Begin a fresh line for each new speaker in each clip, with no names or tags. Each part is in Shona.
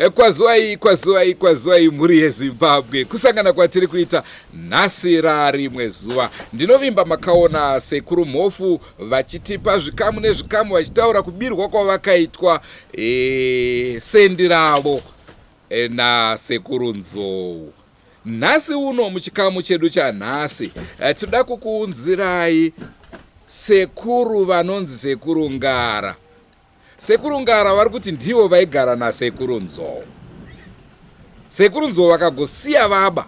Eh, kwaziwai kwaziwai kwaziwai mhuri yezimbabwe kusangana kwatiri kuita nhasi rarimwe zuva ndinovimba makaona sekuru mhofu vachitipa zvikamu nezvikamu vachitaura kubirwa kwavakaitwa e, sendi ravo e, nasekuru nzou nhasi uno muchikamu chedu chanhasi e, tinoda kukuunzirai sekuru vanonzi sekuru ngara Sekuru Ngara vari kuti ndivo vaigara naSekuru Nzou. Sekuru Nzou vakagosiya vaba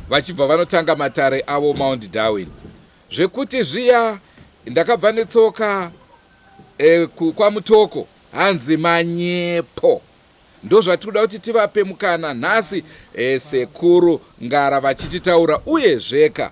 vachibva vanotanga matare avo Mount Darwin. Zvekuti zviya ndakabva netsoka e, kwaMutoko hanzi manyepo. Ndozvatikuda kuti tivape mukana nhasi e, sekuru Ngara vachititaura uyezveka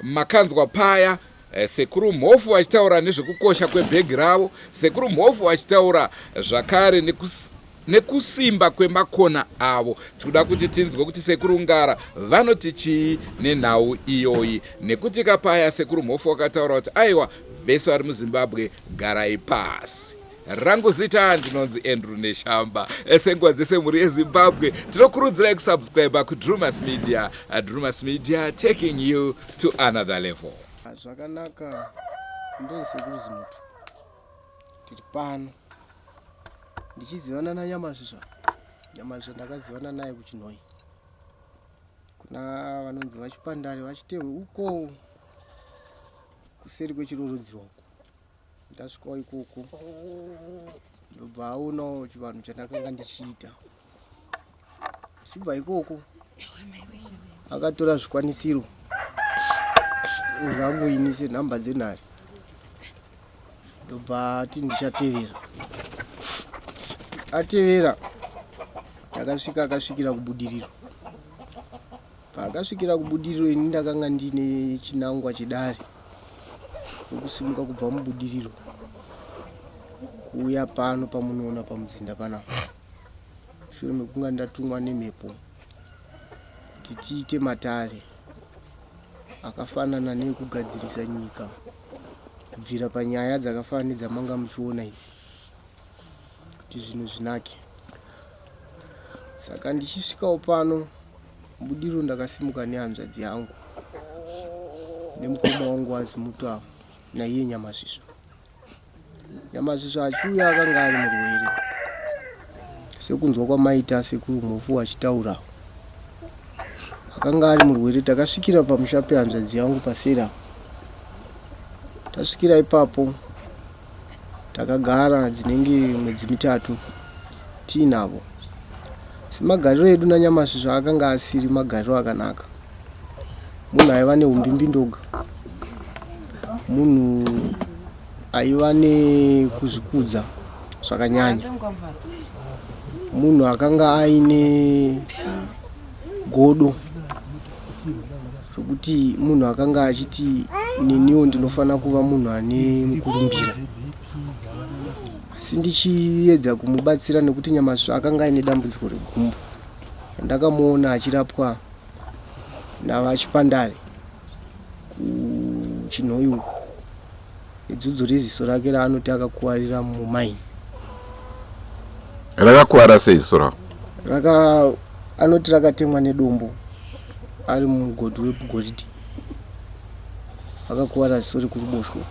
makanzwa paya e, sekuru Mhofu vachitaura nezvekukosha kwebhegi ravo, sekuru Mhofu vachitaura zvakare nekus nekusimba kwemakona avo. Tikuda kuti tinzwe kuti sekuru Ngara vanoti chii nenhau iyoyi nekuti kapaya sekuru Mhofu wakataura kuti aiwa vese vari muZimbabwe garai pasi. Rangu zita ndinonzi Andrew Neshamba. Senguva dzese mhuri yeZimbabwe tinokurudzirai kusubscribe kuDrumas Media. Drumas Media taking you to another level.
Zvakanaka ndonzi sekuru Zimutu. Tiri pano. Ndichizivana naNyamasvisva. Nyamasvisva ndakazivana naye kuChinhoyi. Kuna vanonzi vaChipandare vaChitehwe uko kuseri kwechirorodzirwa uko. Ndasvikawo ikoko ndobva aonawo chivanhu chandakanga ndichiita. Ndichibva ikoko akatora zvikwanisiro zvangu ini senhamba dzenhare ndobva ati ndichatevera. Atevera ndakasvika akasvikira kubudiriro. Paakasvikira kubudiriro ini ndakanga ndine chinangwa chedare rokusimuka kubva mubudiriro kuuya pano pamunoona pamuzinda panapa mushure mekunga ndatumwa nemhepo kuti tiite matare akafanana neekugadzirisa nyika kubvira panyaya dzakafanana nedzamanga muchiona idzi kuti zvinhu zvinake saka ndichisvikawo pano Budiriro ndakasimuka nehanzvadzi yangu nemukoma wangu waZimuto avo naiye Nyamasvisva. Nyamasvisva achiuya akanga ari murwere sekunzwa kwamaita sekuru Mhofu achitaura akanga ari murwere. Takasvikira pamusha pehanzvadzi yangu paseri apo. Tasvikira ipapo takagara dzinenge mwedzi mitatu tiinavo. Asi magariro edu naNyamasvisva akanga asiri magariro akanaka. Munhu aiva neumbimbindoga, munhu aiva nekuzvikudza zvakanyanya, munhu akanga aine godo zvekuti munhu akanga achiti neniwo ndinofanira kuva munhu ane mukurumbira. Asi ndichiedza kumubatsira nekuti Nyamasvisva akanga aine dambudziko regumbo. Ndakamuona achirapwa naVaChipandare kuChinhoyi uko nedzudzo reziso rake raanoti akakuwarira mumaini.
Rakakuwara sei ziso rako?
Raka anoti rakatemwa nedombo ari mumugodhi wegoridhe. Akakuwara ziso rekuruboshwe uko.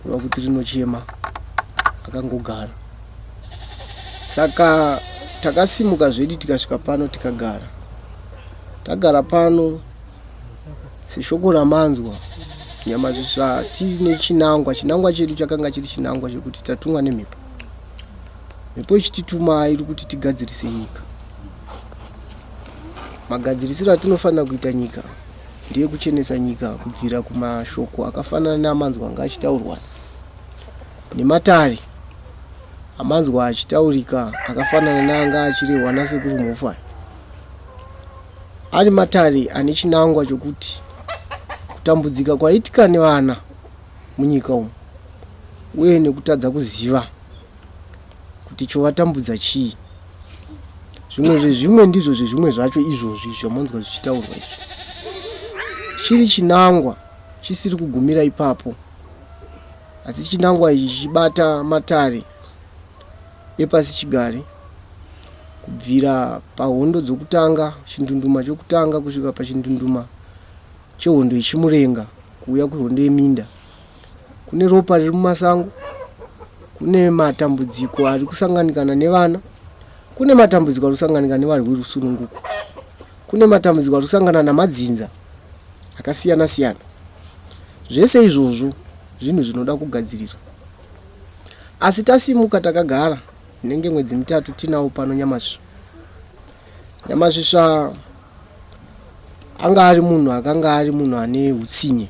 Kureva kuti rinochema akangogara. Saka takasimuka zvedu tikasvika pano tikagara. Tagara pano seshoko ramanzwa Nyamasvisva tine chinangwa. Chinangwa chedu chakanga chiri chinangwa chekuti tatumwa nemhepo. Mhepo ichitituma iri kuti tigadzirise nyika. Magadzirisiro atinofanira kuita nyika ndeyekuchenesa nyika kubvira kumashoko akafanana neamanzwa anga achitaurwa nematare amanzwa achitaurika akafanana neanga achirehwa nasekuru Mhofu aya. Ari matare ane chinangwa chokuti kutambudzika kwaitika nevana munyika umu uye nekutadza kuziva kuti chovatambudza chii. Zvimwe zvezvimwe ndizvo zvezvimwe zvacho izvozvi zvamonzwa zvichitaurwa izvi. Chiri chinangwa chisiri kugumira ipapo, asi chinangwa ichi chichibata matare. epasichigare kubvira pahondo dzokutanga, chindunduma chokutanga kusvika pachindunduma chehondo yechimurenga kuuya kwehondo yeminda. Kune ropa riri mumasango, kune matambudziko ari kusanganikana nevana, kune matambudziko ari kusanganika nevarwi rusununguko, kune matambudziko ari kusangana namadzinza akasiyana siyana. Zvese izvozvo zvinhu zvinoda kugadziriswa. Asi tasimuka takagara inenge mwedzi mitatu tinawo pano Nyamasvisva. Nyamasvisva anga ari munhu akanga ari munhu ane utsinye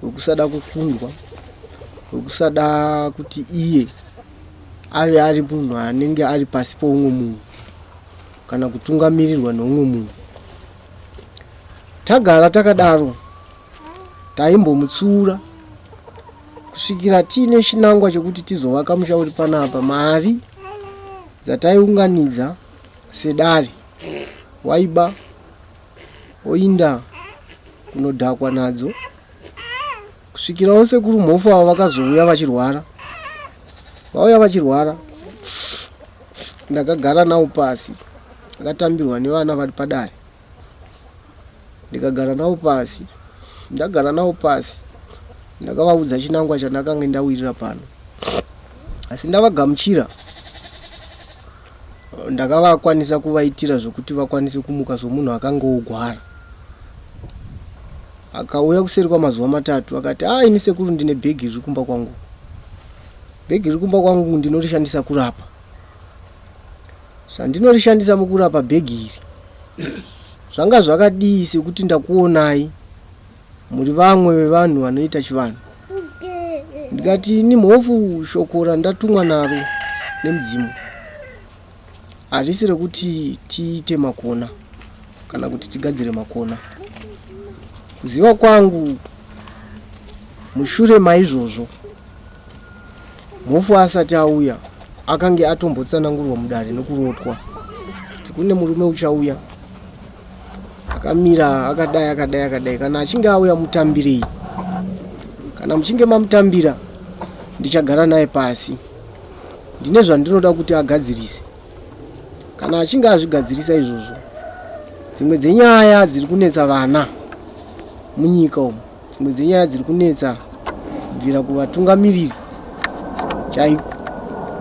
hwekusada kukundwa, hwekusada kuti iye ave ari munhu anenge ari pasi poumwe munhu kana kutungamirirwa neumwe munhu. Tagara takadaro taimbomutsiura kusvikira tiine chinangwa chekuti tizovaka musha uri panapa. Mari dzataiunganidza sedare waiba oinda kunodhakwa nadzo kusvikirawo sekuru Mhofu ava vakazouya vachirwara. Vauya vachirwara ndakagara navo pasi, akatambirwa nevana vari padare. Ndikagara navo pasi, ndagara navo pasi ndakavaudza chinangwa chandakange ndawirira pano, asi ndavagamuchira ndakavakwanisa kuvaitira zvekuti vakwanise kumuka somunhu akange ogwara. Akauya kuseri kwamazuva matatu akati, ah, ini sekuru ndine bhegi riri kumba kwangu, bhegi riri kumba kwangu ndinorishandisa kurapa. Zvandinorishandisa mukurapa bhegi iri zvanga zvakadii sekuti ndakuonai muri vamwe vevanhu vanoita chivanhu. Ndikati ini Mhofu shoko randatumwa naro nemudzimu harisi rekuti tiite makona kana kuti tigadzire makona. Kuziva kwangu mushure maizvozvo Mhofu asati auya akange atombotsanangurwa mudare nokurotwa kuti kune murume uchauya akamira akadai akadai akadai, kana achinge auya mutambirei, kana muchinge mamutambira ndichagara naye pasi, ndine zvandinoda kuti agadzirise. Kana achinge azvigadzirisa izvozvo, dzimwe dzenyaya dziri kunetsa vana munyika umu, dzimwe dzenyaya dziri kunetsa kubvira kuvatungamiriri chaiko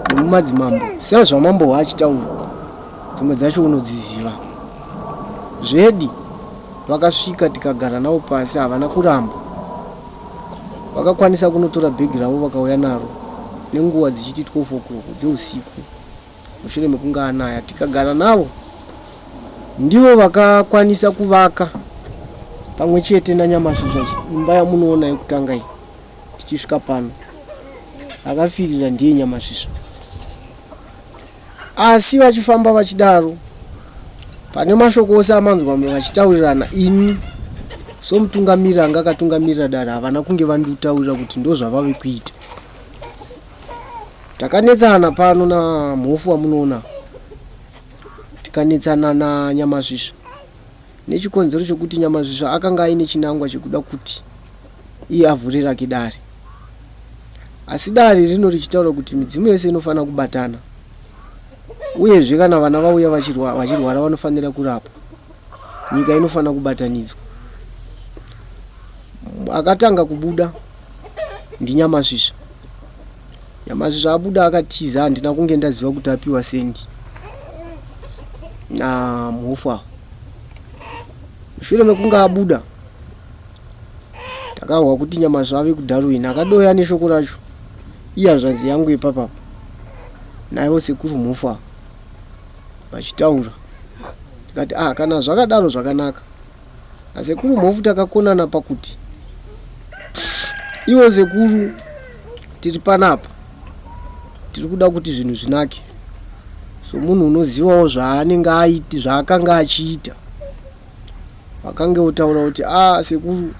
nemumadzimambo sezvamambo hwaachitaura, dzimwe dzacho unodziziva zvedi. Vakasvika tikagara navo pasi, havana kuramba, vakakwanisa kunotora bhegi ravo vakauya naro nenguva dzichiti 12 o'clock dzeusiku mushure mekunge anaya, tikagara navo. Ndivo vakakwanisa kuvaka pamwe chete naNyamasvisva imba yamunoona yekutanga iyi tichisvika pano. Akafirira ndiye Nyamasvisva. Asi vachifamba vachidaro, pane mashoko ose amanzwa vachitaurirana, ini somutungamiriri anga akatungamirira dare havana kunge vanditaurira kuti ndozvavave kuita. Takanetsana pano naMhofu wamunoona, tikanetsana naNyamasvisva nechikonzero chokuti Nyamasvisva akanga aine chinangwa chekuda kuti iye avhure rake dare. Asi dare rino richitaura kuti midzimu yese inofanira kubatana uyezve kana vana vauya vachirwara vanofanira kurapwa. Nyika inofanira kubatanidzwa. Akatanga kubuda ndiNyamasvisva. Nyamasvisva abuda akatiza, handina kunge ndaziva kuti apiwa sendi naMhofu ava. Mushure mekunge abuda takahwa kuti Nyamasvisva ave kuDarwin, akadoya neshoko racho iye hanzvadzi yangu ipapapa naivo sekuru Mhofu ava vachitaura. Tikati ah, kana zvakadaro zvakanaka. Nasekuru Mhofu takakonana pakuti ivo sekuru tiri panapa tiri kuda kuti zvinhu zvinake somunhu unozivawo zvaanenge aiti zvaakanga achiita vakange votaura kuti a ah, sekuru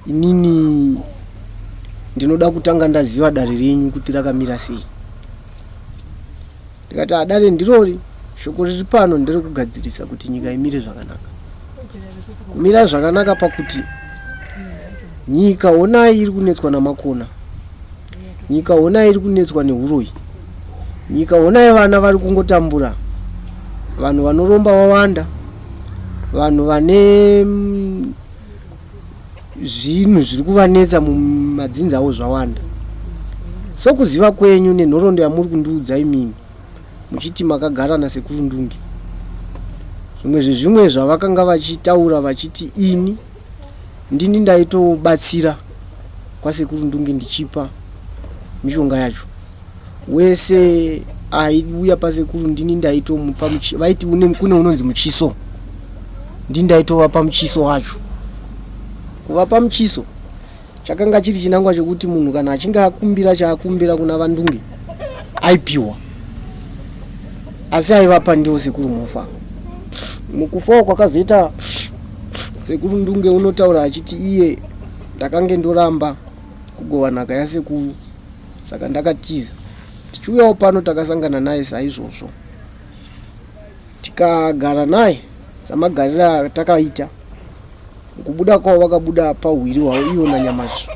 inini ndinoda kutanga ndaziva dare renyu kuti rakamira sei. Ndikati adare ndirori, shoko riri pano nderekugadzirisa kuti nyika imire zvakanaka. Kumira zvakanaka pakuti nyika honai iri kunetswa namakona, nyika honai iri kunetswa neuroyi. Nyika honai vana vari kungotambura, vanhu vanoromba vawanda, vanhu vane zvinhu zviri kuvanetsa mumadzinza avo zvawanda. Sokuziva kwenyu nenhoroondo yamuri kundiudza imimi muchiti makagara nasekuru Ndunge, zvimwe zvezvimwe zvavakanga vachitaura vachiti ini ndini ndaitobatsira kwasekuru Ndunge ndichipa mishonga yacho. Wese aiuya pasekuru ndini ndaitomupa, vaiti kune unonzi muchiso, ndini ndaitovapa muchiso wacho. Kuvapa muchiso chakanga chiri chinangwa chekuti munhu kana achinge akumbira chaakumbira kuna vaNdunge aipiwa, asi aivapa ndiwo sekuru Mhofa. Mukufawo kwakazoita sekuru Ndunge unotaura achiti iye ndakange ndoramba kugova nhaka yasekuru saka ndakatiza. Tichiuyawo pano takasangana naye saizvozvo tikagara naye samagariro atakaita. Mukubuda kwavo vakabuda pahwiri hwavo ivo naNyamasvisva.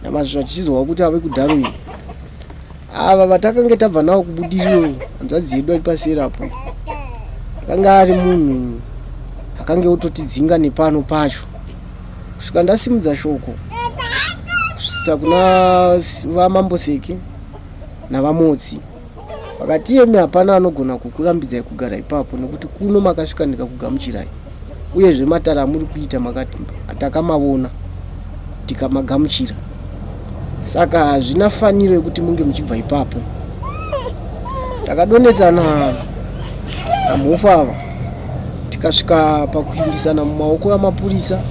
Nyamasvisva tichizwa kuti ave kuDarwin. Ava vatakange tabva navo kuBudiriro, hanzvadzi yedu ari paseri apo, akanga ari munhu akange ototidzinga nepano pacho kusvika ndasimudza shoko kusvitsa kuna vaMambo Seke naVaMotsi. Vakati iyemi hapana anogona kukurambidzai kugara ipapo nekuti kuno makasvika ndikakugamuchirai uyezve matare amuri kuita takamavona tikamagamuchira saka hazvina faniro yekuti munge muchibva ipapo. Takadonetsana namhofu ava tikasvika pakuindisana mumaoko amapurisa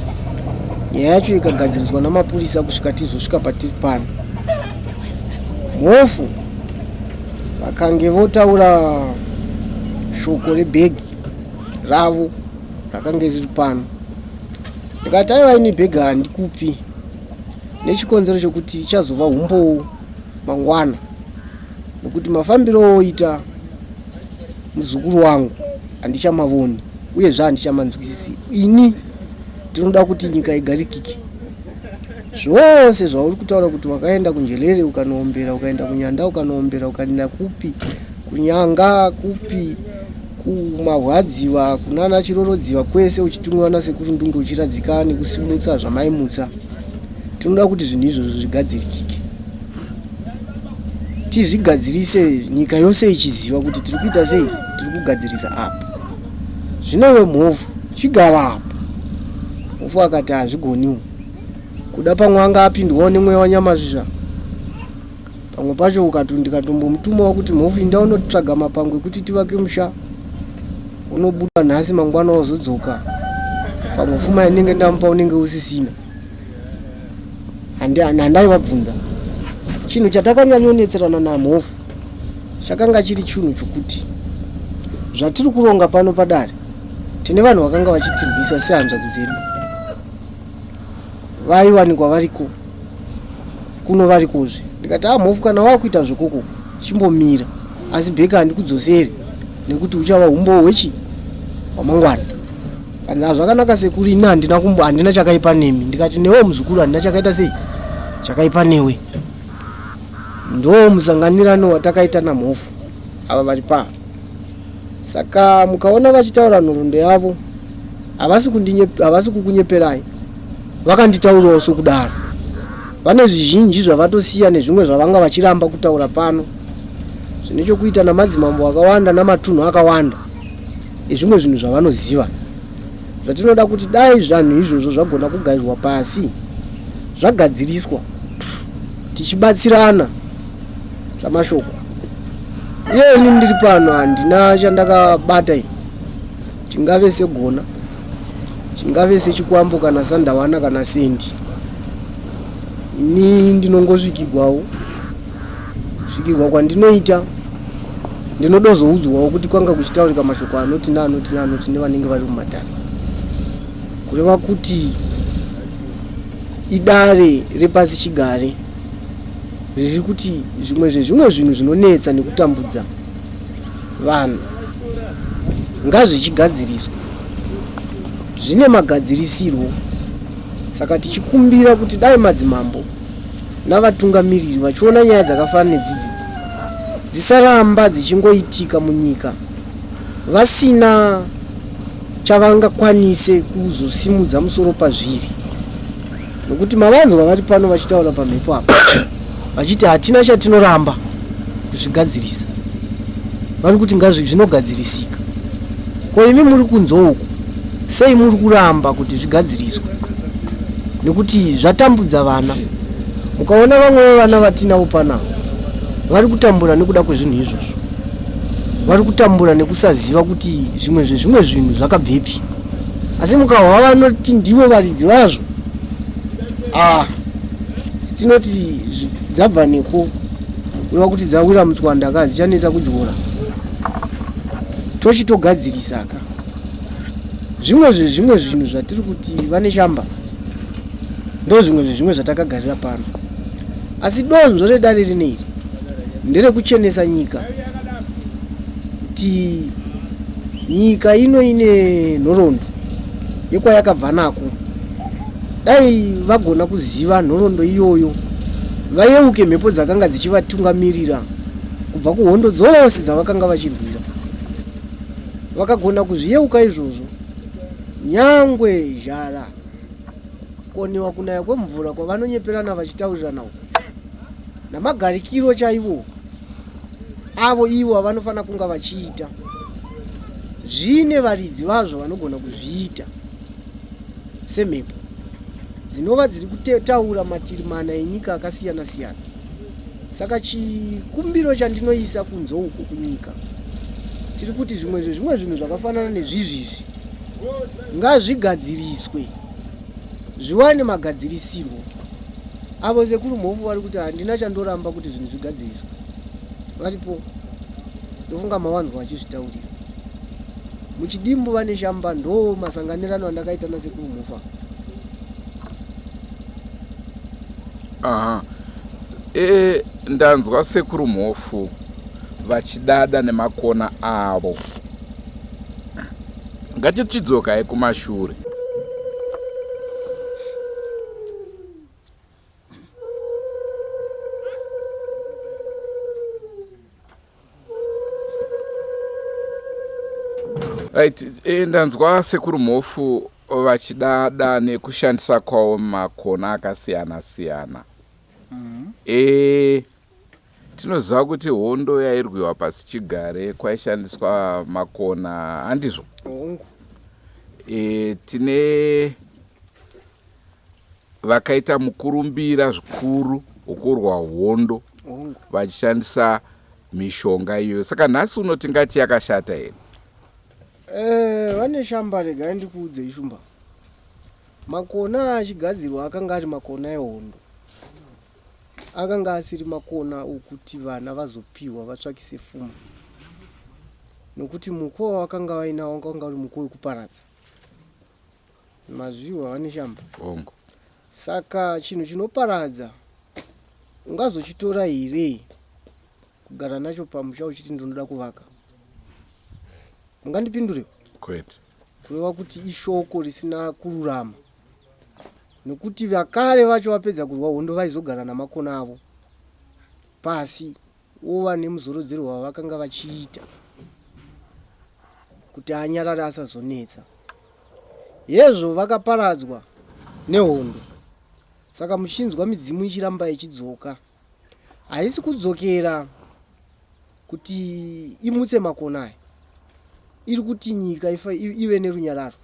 nyaya yacho ikagadziriswa namapurisa kusvika tizosvika patiri pano. Mhofu vakange votaura shoko rebhegi ravo rakange riri pano ndikati aiwa ini bhegi handikupi nechikonzero chokuti ichazova umbowo mangwana nokuti mafambiro oita muzukuru wangu handichamavoni uyezve handichamanzwisisi ini tinoda kuti nyika igarikike Zvose zvauri kutaura kuti wakaenda kuNjelele ukanoombera, ukaenda kuNyanda ukanoombera, ukaenda kupi, kuNyanga kupi, kuMahwadziva, kunana Chirorodziva kwese uchitumiwa nasekuru Ndunge uchiradzika nekusimutsa zvamaimutsa. Tinoda kuti zvinhu izvozvo zvigadzirikike. Tizvigadzirise nyika yose ichiziva kuti tiri kuita sei, tiri kugadzirisa apa. Zvino iwe Mhofu, chigara apa. Mhofu akati hazvigoniwo. Kuda pamwe anga apindwawo nemweya waNyamazvizva. Pamwe pacho ukati ndikatombomutumawo kuti Mhofu inda unotsvaga mapango ekuti tivake musha. Unobuda nhasi mangwana wozodzoka. Pamwe fuma yanenge ndamupa unenge usisina. Handaivabvunza. Chinhu chatakanyanyonetserana naMhofu chakanga chiri chinhu chokuti zvatiri kuronga pano padare tine vanhu vakanga vachitirwisa sehanzvadzi dzedu vaiwanikwa variko kuno varikozve ndikati ah mhofu kana wakuita zvekoko chimbomira asi bheka handikudzoseri nekuti uchava umbowo hwechi hwamangwana kanzi hazvakanaka sekuru ini handina kumbo handina chakaipa nemi ndikati newe muzukuru handina chakaita sei chakaipa newe ndo musanganirano watakaita namhofu ava vari paa Saka mukaona vachitaura nhoroondo yavo havasi havasi kukunyeperai, vakanditaurawo sokudaro. Vane zvizhinji zvavatosiya nezvimwe zvavanga vachiramba kutaura pano zvine chokuita namadzimambo akawanda namatunhu akawanda ezvimwe zvinhu zvavanoziva zvatinoda kuti dai zvanhu izvozvo zvagona kugarirwa pasi zvagadziriswa tichibatsirana samashoko iye ini ndiri pano handina chandakabata ini chingave segona chingave sechikwambo kana sandawana kana sendi ini ndinongosvikigwawo svikirwa kwandinoita ndinodozoudzwawo kuti kwanga kuchitaurika mashoko anoti neanoti neanoti nevanenge vari mumatare kureva kuti idare repasi chigare riri kuti zvimwe zvezvimwe zvinhu zvinonetsa nekutambudza vanhu ngazvichigadziriswa zvine magadzirisirwo saka tichikumbira kuti dai madzimambo navatungamiriri vachiona nyaya dzakafanana nedzidzidzi. dzisaramba dzichingoitika munyika vasina chavangakwanise kuzosimudza musoro pazviri nokuti mavanzwa vari pano vachitaura pamhepo apa vachiti hatina chatinoramba kuzvigadzirisa vari kuti ngazvi zvinogadzirisika ko imi muri kunze uku sei muri kuramba kuti zvigadziriswe nekuti zvatambudza vana mukaona vamwe vevana vatinavo panapa vari kutambura nekuda kwezvinhu izvozvo vari kutambura nekusaziva kuti zvimwe zvezvimwe zvinhu zvakabvepi asi mukahwa vanoti ndivo varidzi vazvo ah tinoti dzabva neko kureva kuti dzawira mutswanda ka dzichanetsa kudyora tochitogadzirisa ka zvimwe zvezvimwe zvinhu zvatiri kuti vane shamba ndo zvimwe zvezvimwe zvatakagarira pano asi donzvo redare rine iri nderekuchenesa nyika kuti nyika ino ine nhoroondo yekwayakabva nako dai vagona kuziva nhoroondo iyoyo vayeuke mhepo dzakanga dzichivatungamirira kubva kuhondo dzose dzavakanga vachirwira vakagona kuzviyeuka izvozvo nyangwe zhara kukoniwa kunaya kwemvura kwavanonyeperana vachitaurirana uku namagarikiro chaivo avo ivo avanofanira kunga vachiita zvine varidzi vazvo vanogona kuzviita semhepo dzinova dziri kutaura mativi mana enyika akasiyana siyana saka chikumbiro chandinoisa kunze uko kunyika tiri kuti zvimwe zvezvimwe zvinhu zvakafanana nezvizvizvi ngazvigadziriswe zviwane magadzirisirwo avo sekuru mhofu vari kuti handina chandoramba kuti zvinhu zvigadziriswe varipo ndofunga mawanzwa vachizvitaurira muchidimbu vane shamba ndo masanganirano andakaita nasekuru mhofu
aha e, ndanzwa sekuru mhofu vachidada nemakona avo ngatichidzokai kumashure Right, e, ndanzwa sekuru Mhofu vachidada nekushandisa kwavo makona akasiyana siyana. Mm -hmm. E, tinoziva kuti hondo yairwiwa pasi chigare kwaishandiswa makona handizvo?
Hongu.
E, tine vakaita mukurumbira zvikuru wokurwa hondo vachishandisa mishonga iyoyo saka nhasi uno tingati yakashata here
eh, vane shamba regai ndikuudzei shumba makona achigadzirwa akanga ari makona ehondo akanga asiri makona okuti vana vazopiwa vatsvakise fuma nokuti mukowa wakanga vainawo wakanga uri mukowa wekuparadza Mazviwa vaNeshamba.
Hongu.
Saka chinhu chinoparadza ungazochitora here kugara nacho pamusha uchiti ndinoda kuvaka? Mungandipindurewo?
Kwete.
Kureva kuti ishoko risina kururama nokuti vakare vacho vapedza kurwa hondo vaizogara namakona avo pasi wova nemuzorodzero wavakanga vachiita kuti anyarare asazonetsa. Hezvo vakaparadzwa nehondo saka muchinzwa midzimu ichiramba ichidzoka haisi kudzokera kuti imutse makona aya iri kuti nyika ive nerunyararo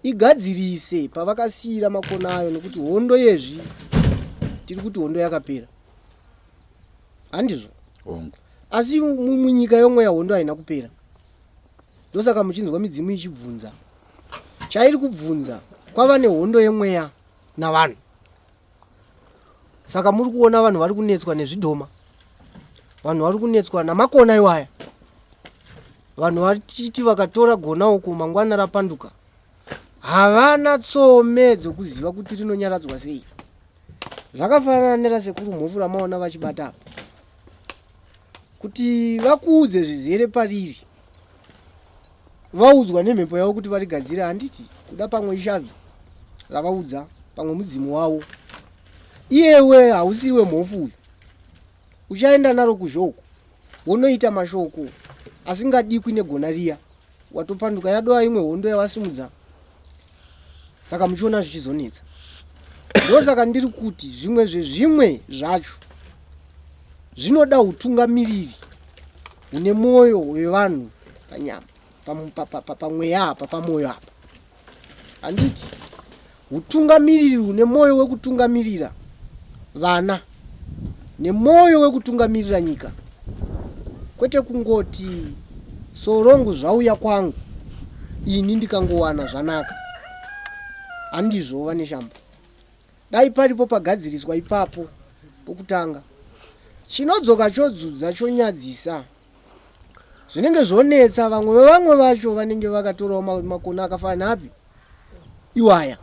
igadzirise pavakasiira makona ayo nekuti hondo yezvi tiri kuti hondo yakapera handizvo asi munyika yomweya hondo haina kupera ndosaka muchinzwa midzimu ichibvunza chairi kubvunza kwava nehondo yemweya navanhu saka muri kuona vanhu vari kunetswa nezvidhoma vanhu vari kunetswa namakona iwaya vanhu vachiti vakatora gona uko mangwana rapanduka havana tsome dzokuziva kuti rinonyaradzwa sei Zvakafanana nerasekuru Mhofu ramaona vachibata apa. Kuti vakuudze zvizere pariri. Vaudzwa nemhepo yavo kuti varigadzire handiti kuda pamwe ishavi ravaudza pamwe mudzimu wavo. Iyewe hausiri wemhofu uyu. Uchaenda naro kuzhoko. Wonoita mashoko asingadikwi negona riya, watopanduka yadova imwe hondo yawasimudza. Saka muchiona zvichizonetsa. Ndosaka ndiri kuti zvimwe zvezvimwe zvacho zvinoda utungamiriri hune mwoyo wevanhu panyama pamweya apa pamwoyo apa handiti hutungamiriri hune mwoyo wekutungamirira vana nemwoyo wekutungamirira nyika kwete kungoti sorongu zvauya kwangu ini ndikangowana zvanaka handizvo vaneshamba Dai paripo pagadziriswa ipapo pokutanga. Chinodzoka chodzudza chonyadzisa. Zvinenge zvonetsa vamwe vevamwe vacho vanenge vakatorawo makona akafanana api iwaya.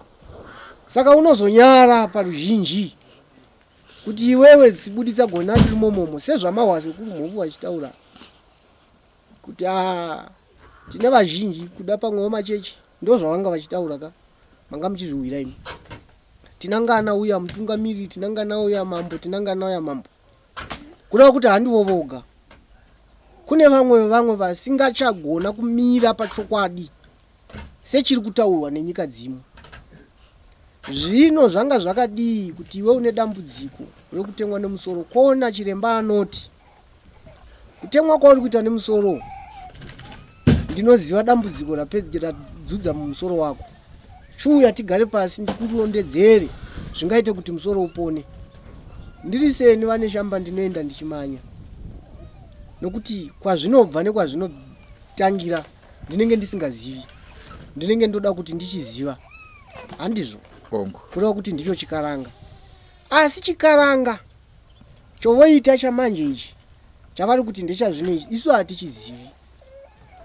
Saka unozonyara paruzhinji kuti iwewe buditsa gona riri momomo sezvamahwa sekuru Mhofu vachitaura kuti ah, tine vazhinji kuda pamwe vemachechi ndozvavanga vachitaura ka manga muchizviwira imi tinangana uya mutungamiriri tinangana uya mambo tinangana uya mambo kureva kuti handivo voga kune vamwe vevamwe vasingachagona kumira pachokwadi sechiri kutaurwa nenyika dzimwe zvino zvanga zvakadii kuti iwe une dambudziko rekutemwa nemusoro kona chiremba anoti Kutemwa kwauri kuita nemusoro ndinoziva dambudziko radzudza mumusoro wako. Chiuya tigare pasi ndikurondedzere zvingaite kuti musoro upone. Ndiri seni vane shamba ndinoenda ndichimanya nokuti kwazvinobva nekwazvinotangira ndinenge ndisingazivi. Ndinenge ndoda kuti ndichiziva. Handizvo? Kureva kuti ndicho chikaranga. Asi chikaranga Chovoita chamanje ichi chavari kuti ndechazvino ichi isu hatichizivi.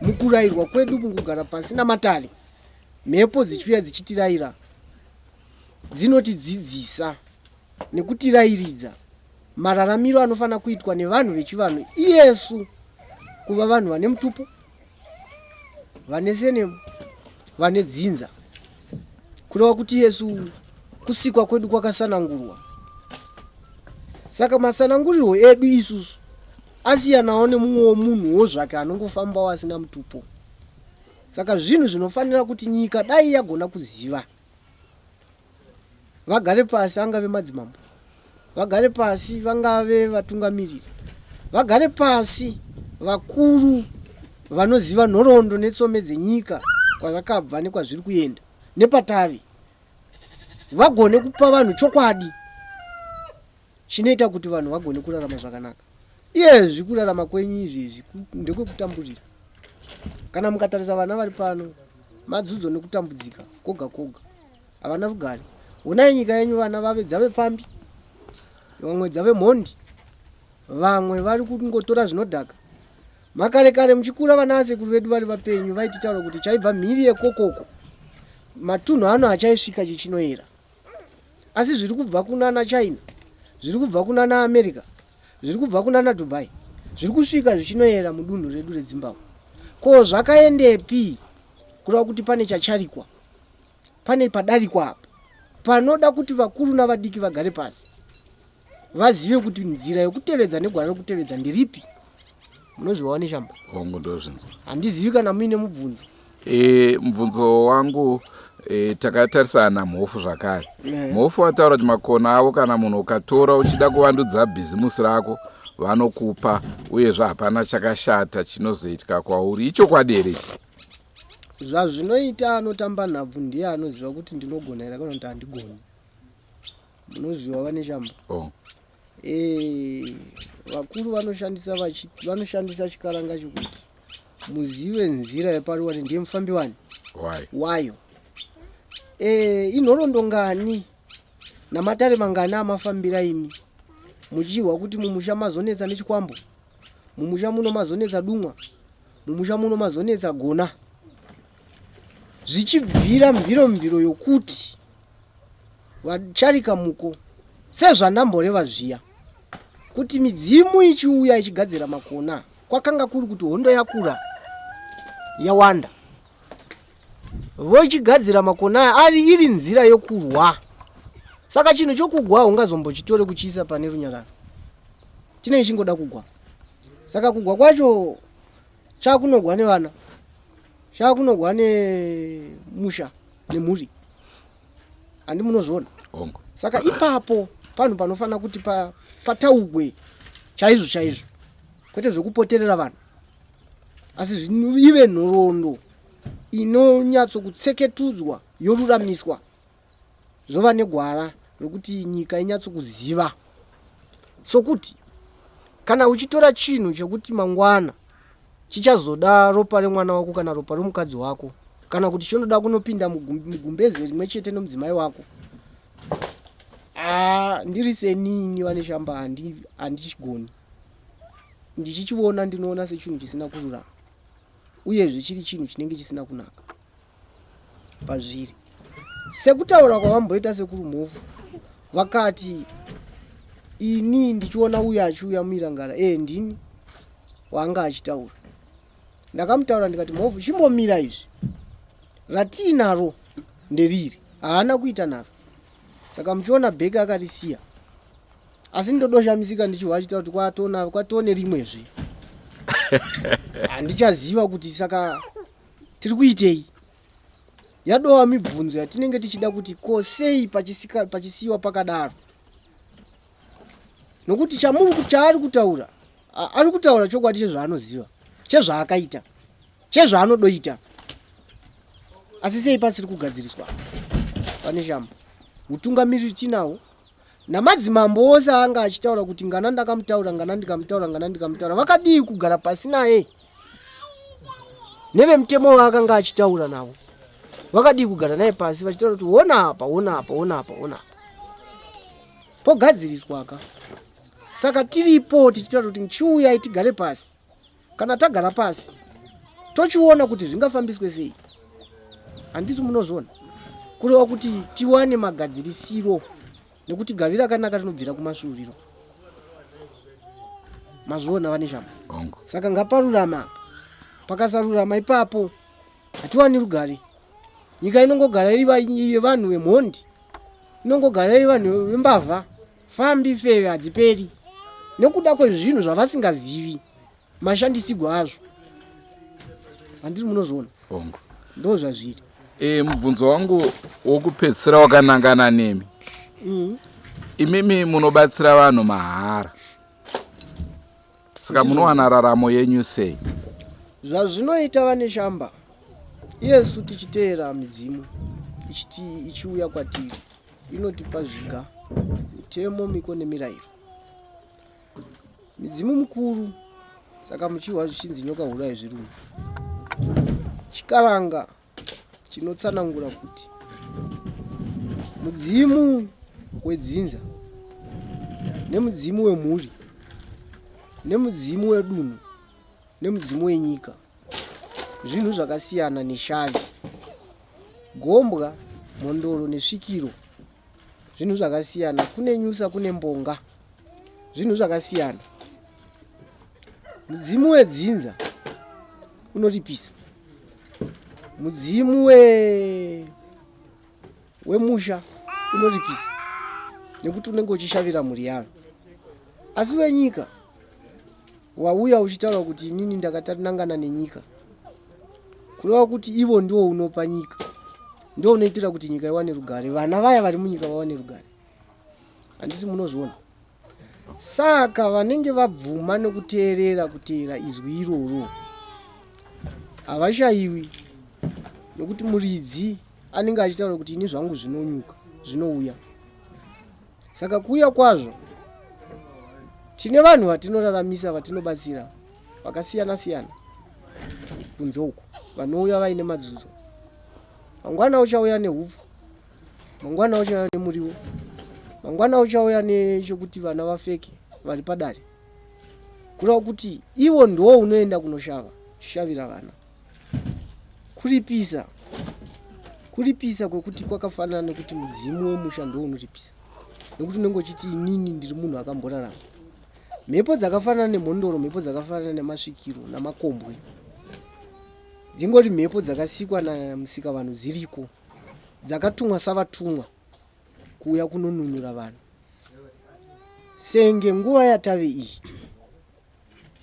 Mukurairwa kwedu mukugara pasi namatare mhepo dzichiuya dzichitiraira dzinotidzidzisa nekutirairidza mararamiro anofanira kuitwa nevanhu vechivanhu iyesu kuva vanhu vane mutupo vane senemu vane dzinza kureva kuti yesu kusikwa kwedu kwakasanangurwa saka masanangurirwo edu isusu asiyanawo nemumwewo munhuwo zvake anongofambawo asina mutupo saka zvinhu zvinofanira kuti nyika dai yagona kuziva Vagare pasi angave madzimambo, vagare pasi vangave vatungamiriri, vagare pasi vakuru vanoziva nhoroondo netsome dzenyika kwazvakabva nekwazviri kuenda nepatave, vagone kupa vanhu chokwadi chinoita kuti vanhu vagone kurarama zvakanaka. Iyezvi kurarama kwenyu izvezvi ndekwekutamburira. Kana mukatarisa vana vari pano madzudzo nekutambudzika koga koga. Havana rugare. Honai nyika yenyu vana vave dzave pfambi, vamwe dzave mhondi, vamwe vari kungotora zvinodhaka. Makare kare muchikura vana asekuru vedu vari vapenyu vaititaura kuti chaibva mhiri yekokoko matunhu ano hachaisvika chichinoera. Asi zviri kubva kunana China, zviri kubva kunana America, zviri kubva kunana Dubai, zviri kusvika zvichinoera mudunhu redu reZimbabwe. Ko zvakaendepi? Kureva kuti pane chacharikwa. Pane padarikwa apa panoda kuti vakuru navadiki vagare pasi vazive kuti nzira yokutevedza negwara rokutevedza nderipi. Munozviwawo neshamba?
Hongu, ndozvinzwa.
Handizivi kana muine mubvunzo.
E, mubvunzo wangu e, takatarisana namhofu zvakare. E. Mhofu vataura kuti makona avo kana munhu ukatora uchida kuvandudza bhizimusi rako vanokupa uyezve hapana chakashata chinozoitika kwauri. Ichokwadi here ichi?
Zvazvinoita anotamba nhabvu ndiye anoziva kuti ndinogona here kana kuti handigoni. Munoziva vaNeshamba?
Oh.
Eh, vakuru vanoshandisa vanoshandisa chikaranga chekuti muzive nzira yeparuware ndiye mufambi wani
Why?
wayo. Eh, inhorondo ngani namatare mangani amafambira imi muchihwa kuti mumusha mazonetsa nechikwambo, mumusha muno mazonetsa dumwa, Mumusha muno mazonetsa gona zvichibvira mviro mviro yokuti vacharika muko sezvandamboreva zviya kuti midzimu ichiuya ichigadzira makona kwakanga kuri kuti hondo yakura yawanda vochigadzira makona aya ari iri nzira yokurwa saka chinhu chokugwa ungazombochitore kuchiisa pane runyararo chinenge chingoda kugwa. Saka kugwa kwacho chakunogwa nevana, chakunogwa nemusha nemhuri, handi munozviona?
Hongu.
Saka ipapo panhu panofanira kuti pataugwe chaizvo chaizvo, kwete zvekupoterera vanhu, asi ive nhoroondo inonyatsokutseketudzwa yoruramiswa, zvova negwara rokuti nyika inyatsokuziva. Sokuti kana uchitora chinhu chekuti mangwana chichazoda ropa remwana wako kana ropa romukadzi wako, kana kuti chinoda kunopinda mugumbeze rimwe chete nomudzimai wako, ndiri senini vaNeshamba handichigoni. Ndichichiona ndinoona sechinhu chisina kururama, uyezve chiri chinhu chinenge chisina kunaka pazviri. Sekutaura kwavamboita sekuru Mhofu, vakati ini ndichiona uyo achiuya muirangara, ndini waanga achitaura. Ndakamutaura ndikati, Mhofu, chimbomira, izvi ratiinaro nderiri, haana kuita naro. Saka muchiona bheki akarisiya, asi ndodoshamisika ndichihwa achitaura kuti kwatone rimwezve. Handichaziva kuti saka tiri kuitei. Yadova mibvunzo yatinenge tichida kuti ko sei pachisiyiwa pakadaro, nokuti chaari kutaura, ari kutaura chokwadi chezvaanoziva, chezvaakaita, chezvaanodoita, asi sei pasiri kugadziriswa? Pane shamba utungamiriri tinawo namadzimambo ose anga achitaura kuti ngana ndakamutaura, ngana ndikamutaura, ngana ndikamutaura, vakadii kugara pasi naye? Nevemutemo vaakanga achitaura navo vakadii kugara naye pasi vachitaura kuti ona apa, ona apa, ona apa, ona apa, pogadziriswa ka? Saka tiripo tichitaura kuti chiuyai tigare pasi. Kana tagara pasi tochiona kuti zvingafambiswe sei, handiti munozviona? Kureva kuti tiwane magadzirisiro, nekuti gavi rakanaka rinobvira kumasvuuriro. Mazviona, vaNeshamba?
Hongu.
Saka ngaparurama apa. Pakasarurama ipapo hatiwani rugare. Nyika inongogara iri yevanhu vemhondi, inongogara iri vanhu vembavha, fambi feve hadziperi nekuda kwezvinhu zvavasingazivi mashandisigwo azvo, handiti munozviona?
Hongu.
Ndo zvazviri.
Mubvunzo wangu wokupedzisira wakanangana nemi. Imimi munobatsira vanhu mahara, saka munowana raramo yenyu sei?
Zvazvinoita, vaNeshamba, iyesu tichiteera midzimu ichiuya kwatiri, inotipa zviga, mitemo, miko nemirayiro. Midzimu mukuru, saka muchihwa zvichinzi nyoka huru haizvirumi. Chikaranga chinotsanangura kuti mudzimu wedzinza nemudzimu wemhuri nemudzimu wedunhu nemudzimu wenyika zvinhu zvakasiyana neshavi. Gombwa, mhondoro nesvikiro zvinhu zvakasiyana. Kune nyusa, kune mbonga, zvinhu zvakasiyana. Mudzimu wedzinza unoripisa, mudzimu wemusha unoripisa nekuti unenge uchishavira mhuri yavo, asi wenyika wauya uchitaura kuti inini ndakatanangana nenyika, kureva kuti ivo ndiwo unopa nyika, ndiwo unoitira kuti nyika iwane rugare, vana vaya vari munyika vawane rugare, handiti munozviona? Saka vanenge vabvuma nekuteerera, kuteera izwi iroro, havashayiwi, nokuti muridzi anenge achitaura kuti ini zvangu zvinonyuka, zvinouya. Saka kuuya kwazvo, tine vanhu vatinoraramisa, vatinobatsira vakasiyana siyana kunze uku, vanouya vaine madzudzo. Mangwana uchauya neupfu, mangwana uchauya nemuriwo, mangwana uchauya nechekuti vana vafeke vari padare, kureva kuti ivo ndo unoenda kunoshava, uchishavira vana. Kuripisa, kuripisa kwekuti kwakafanana nekuti mudzimu wemusha ndo unoripisa, nekuti unenge uchiti inini ndiri munhu akamborarama. Mhepo dzakafanana nemhondoro, mhepo dzakafanana nemasvikiro namakombwe, dzingori mhepo dzakasikwa namusika vanhu, dziriko, dzakatumwa savatumwa kuuya kunonunura vanhu senge nguva yatave iyi.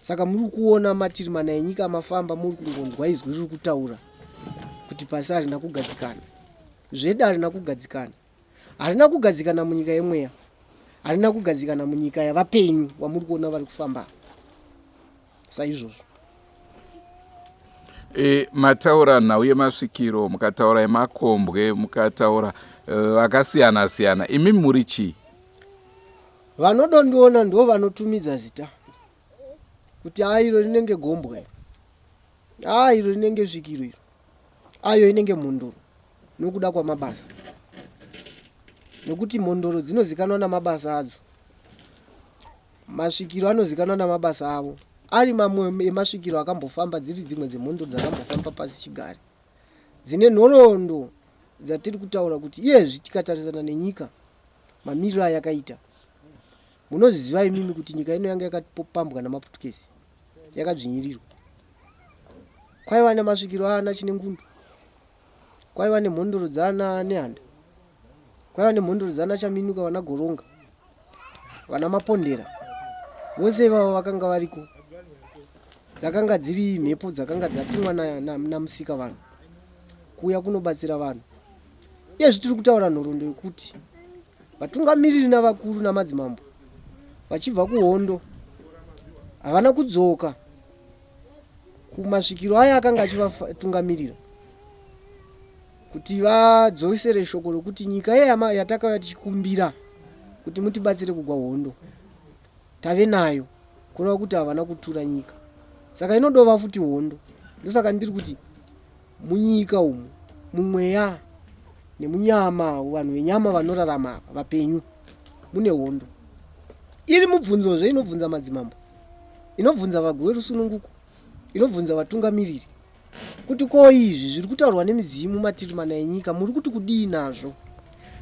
Saka muri kuona matiri mana enyika mafamba muri kungonzwa izwi riri kutaura kuti pasi harina kugadzikana. Zvedi harina kugadzikana. Harina kugadzikana munyika yemweya. Harina kugadzikana munyika yavapenyu wamuri kuona vari kufamba. Saizvozvo.
E, mataura nhau yemasvikiro mukataura yemakombwe mukataura eh, vakasiyana uh, siyana imi muri chii?
Vanodondiona ndo vanotumidza zita kuti a iro rinenge gombwe iro, a iro rinenge svikiro iro, ayo inenge mhondoro nokuda kwamabasa nokuti mhondoro dzinozikanwa namabasa adzo masvikiro anozikanwa namabasa avo ari mamwe emasvikiro akambofamba dziri dzimwe dzemhondoro dzakambofamba pasi chigare dzine nhoroondo dzatiri kutaura kuti iyezvi tikatarisana nenyika mamiriro ayakaita Munozviziva imimi kuti nyika ino yanga yakapambwa namaPutukezi, yakadzvinyirirwa. Kwaiva nemasvikiro aana Chinengundu, kwaiva nemhondoro dzaana Nehanda, kwaiva nemhondoro dzaana Chaminuka, vana Goronga, vana Mapondera. Vose ivavo vakanga variko. Dzakanga dziri mhepo dzakanga dzatumwa naMusika na, na vanhu kuuya kunobatsira vanhu. Iyezvi tiri kutaura nhoroondo yekuti Vatungamiriri navakuru namadzimambo vachibva kuhondo havana kudzoka kumasvikiro aya akanga achivatungamirira kuti vadzosere shoko rokuti nyika iya yatakauya tichikumbira kuti mutibatsire kugwa hondo tave nayo kureva kuti havana kutura nyika saka inodova futi hondo ndosaka ndiri kuti Munyika umu, mumweya nemunyama, vanhu venyama vanorarama apa vapenyu, mune hondo. Iri mubvunzozve inobvunza madzimambo, inobvunza vagwi verusununguko, inobvunza vatungamiriri kuti ko izvi zviri kutaurwa nemidzimu matiri mana enyika muri kuti kudii nazvo?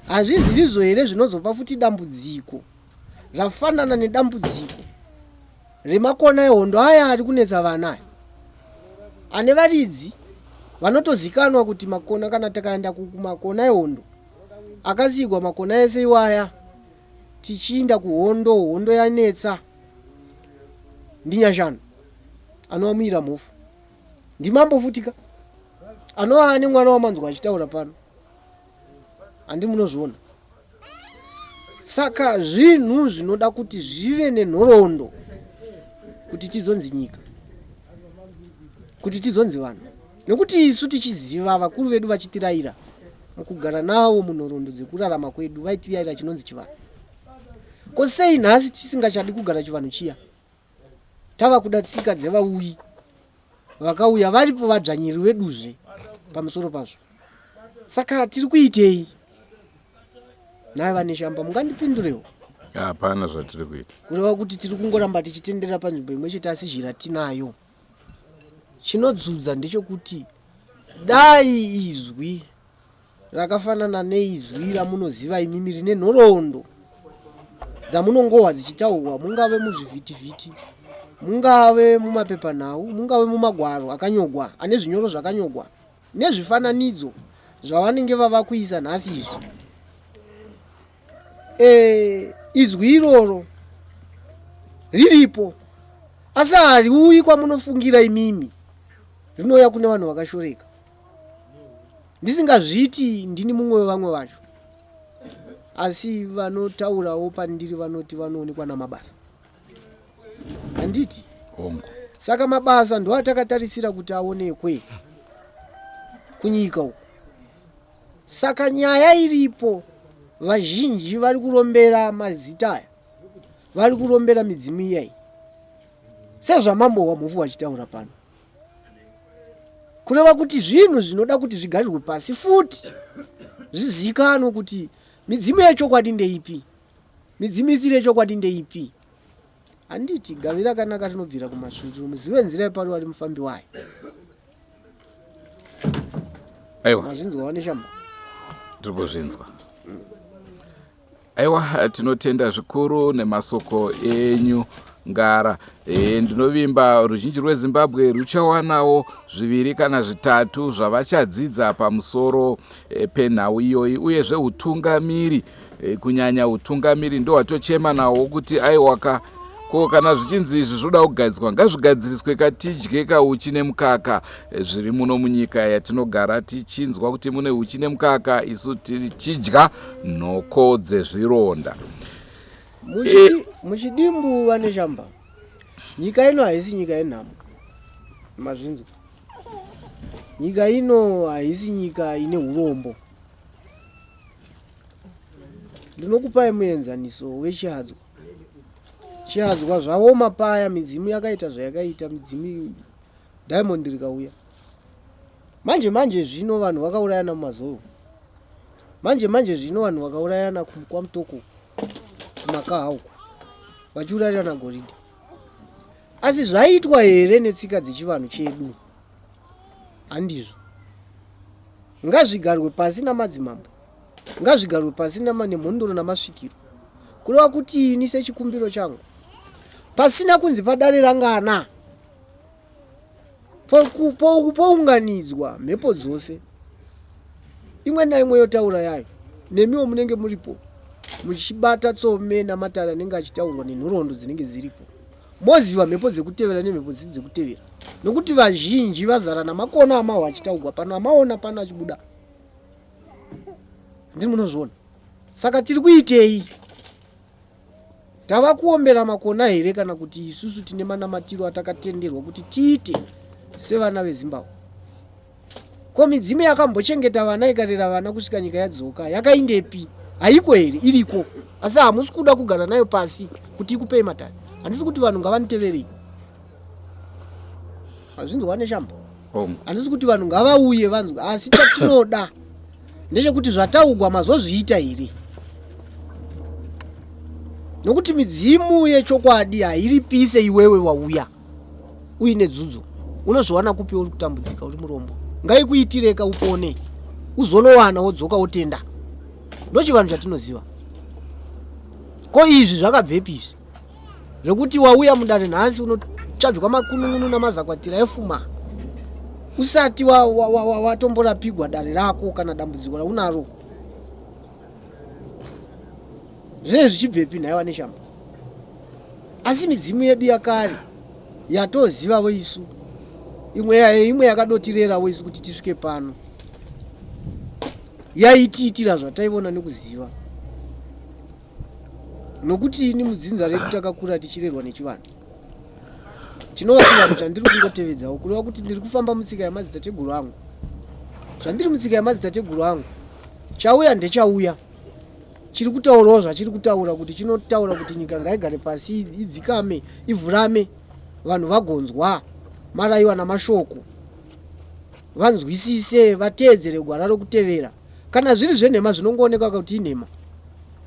Hazvizirizvo here zvinozopa futi dambudziko rafanana nedambudziko remakona ehondo aya ari kunetsa vana aya ane varidzi vanotozikanwa kuti makona kana takaenda kumakona ehondo akasiigwa makona ese iwaya tichiinda kuhondo hondo yanetsa ndinyashanu anova muira mhofu ndimambo futika anova ane mwana wamanzwa achitaura pano handi munozviona Saka zvinhu zvinoda kuti zvive nenhoroondo kuti tizonzi nyika, kuti tizonzi vanhu, nekuti isu tichiziva vakuru vedu vachitiraira mukugara navo munhoroondo dzekurarama kwedu vaitiraira chinonzi chivanhu. Ko sei nhasi tisingachadi kugara chivanhu chiya? Tava kuda tsika dzevauyi vakauya varipo vadzvanyiri veduzve pamusoro pazvo. Saka tiri kuitei? Nhai vaNeshamba mungandipindurewo?
Hapana zvatiri kuita.
Kureva kuti tiri kungoramba tichitenderera panzvimbo imwe chete asi zhira tinayo. Chinodzudza ndechekuti dai izwi rakafanana neizwi ramunoziva imimi rine nhoroondo dzamunongohwa dzichitaurwa mungave muzvivhitivhiti mungave mumapepanhau mungave mumagwaro akanyogwa ane zvinyoro zvakanyogwa nezvifananidzo zvavanenge vava kuisa nhasi izvi e, izwi iroro riripo asi hariuyi kwamunofungira imimi rinouya kune vanhu vakashoreka ndisingazviti ndini mumwe wevamwe vacho asi vanotaurawo pandiri vanoti vanoonekwa namabasa handiti
hongu
saka mabasa ndoatakatarisira kuti aonekwe kunyika uku saka nyaya iripo vazhinji vari kurombera mazita aya vari kurombera midzimu iyayi sezvamambo wamhofu vachitaura pano kureva kuti zvinhu zvinoda kuti zvigarirwe pasi futi zvizikanwe kuti midzimu yechokwadi ndeipi midzimu isiri yechokwadi ndeipi handiti gavi rakanaka rinobvira kumasviriro muzive nzira yeparuva rimufambi wayo
aiwa
mazvinzwa vaneshamba
tiri kuzvinzwa Aiwa tinotenda zvikuru nemasoko enyu Ngara. E, ndinovimba ruzhinji rweZimbabwe ruchawanawo zviviri kana zvitatu zvavachadzidza pamusoro e, penhau iyoyi uyezve utungamiri e, kunyanya utungamiri ndohwatochema nawo kuti aiwaka. Ko kana zvichinzi izvi zvoda kugadziswa, ngazvigadziriswe ka tidye ka uchi nemukaka zviri muno munyika yatinogara tichinzwa kuti mune uchi nemukaka, isu tichidya nhoko dzezvironda.
Muchidimbu vaNeshamba, nyika ino haisi nyika yenhamo. Mazvinzwa. Nyika ino haisi nyika ine urombo. Ndinokupai muenzaniso wechiadzwa. Chiadzwa zvaoma paya, midzimu yakaita zvayakaita, midzimu diamond rikauya. Manje manje zvino vanhu vakaurayana mumazoro. Manje manje zvino vanhu vakaurayana kwaMutoko kumakaha uko vachiurarirana goridhe. Asi zvaitwa here netsika dzechivanhu chedu? Handizvo. Ngazvigarwe pasi namadzimambo. Ngazvigarwe pasi nemhondoro namasvikiro. Kureva kuti ini sechikumbiro changu pasina kunzi padare rangana pounganidzwa mhepo dzose imwe naimwe yotaura yayo nemiwo munenge muripo muchibata tsome namatare anenge achitaurwa nenhoroondo dzinenge dziripo moziva mhepo dzekutevera nemhepo dzisi dzekutevera nokuti vazhinji vazara namakona amahwa achitaurwa pano amaona pano achibuda ndini munozviona saka tiri kuitei Tava kuombera makona here kana kuti isusu tine manamatiro atakatenderwa kuti tiite sevana veZimbabwe? Ko midzimu yakambochengeta vana ikarera vana kusvika nyika yadzoka yakaindepi? Haiko here? Iriko. Asi hamusi kuda kugara nayo pasi kuti ikupei matare. Handisi kuti vanhu ngavaniteverei. Hazvinzwa neShamba. Handisi kuti vanhu ngavauye vanzwe asi chatinoda ndechekuti zvataugwa mazozviita here nokuti midzimu yechokwadi hairipise iwewe wauya uine dzudzo unozviwana kupi uri kutambudzika uri murombo ngaikuitireka upone uzonowana wodzoka wotenda ndochivanhu chatinoziva ko izvi zvakabvepi izvi zvekuti wauya mudare nhasi unochajwa makunun'unu namazakwatira efuma usati watomborapigwa wa, wa, wa dare rako kana dambudziko raunaro zvinenge zvichibvepi nhai vaneshamba asi midzimu yedu yakare yatozivavo isu imwe imwe yakadotireravo isu kuti tisvike pano yaitiitira zvataivona nekuziva nokuti ini mudzinza redu takakura tichirerwa nechivanhu chinova chivanhu chandiri kungotevedzawo kureva kuti ndiri kufamba mutsika yamadzitateguru angu zvandiri mutsika yamadzitateguru angu chauya ndechauya chiri kutaurawo zvachiri kutaura kuti chinotaura kuti nyika ngaigare pasi idzikame ivhurame vanhu vagonzwa maraiwa namashoko vanzwisise vateedzere gwara rokutevera kana zviri zvenhema zvinongoonekwa kuti inhema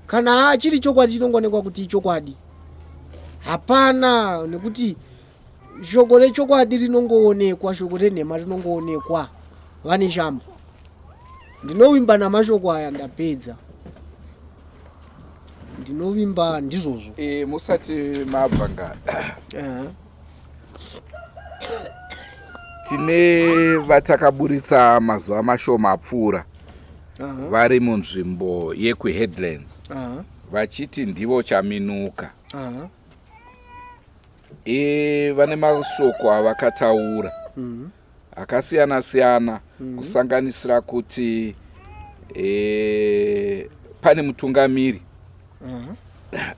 kana chiri chokwadi chinongoonekwa kuti ichokwadi hapana nekuti shoko rechokwadi rinongoonekwa shoko renhema rinongoonekwa vane shamba ndinovimba namashoko aya ndapedza ndinovimba ndizvozvo
e, musati mabva nga uh -huh. Tine vatakaburitsa mazuva mashoma apfuura vari munzvimbo yekuHeadlands vachiti ndivo Chaminuka. E, vane mashoko avakataura mhm. akasiyana siyana mhm. kusanganisira kuti e, pane mutungamiri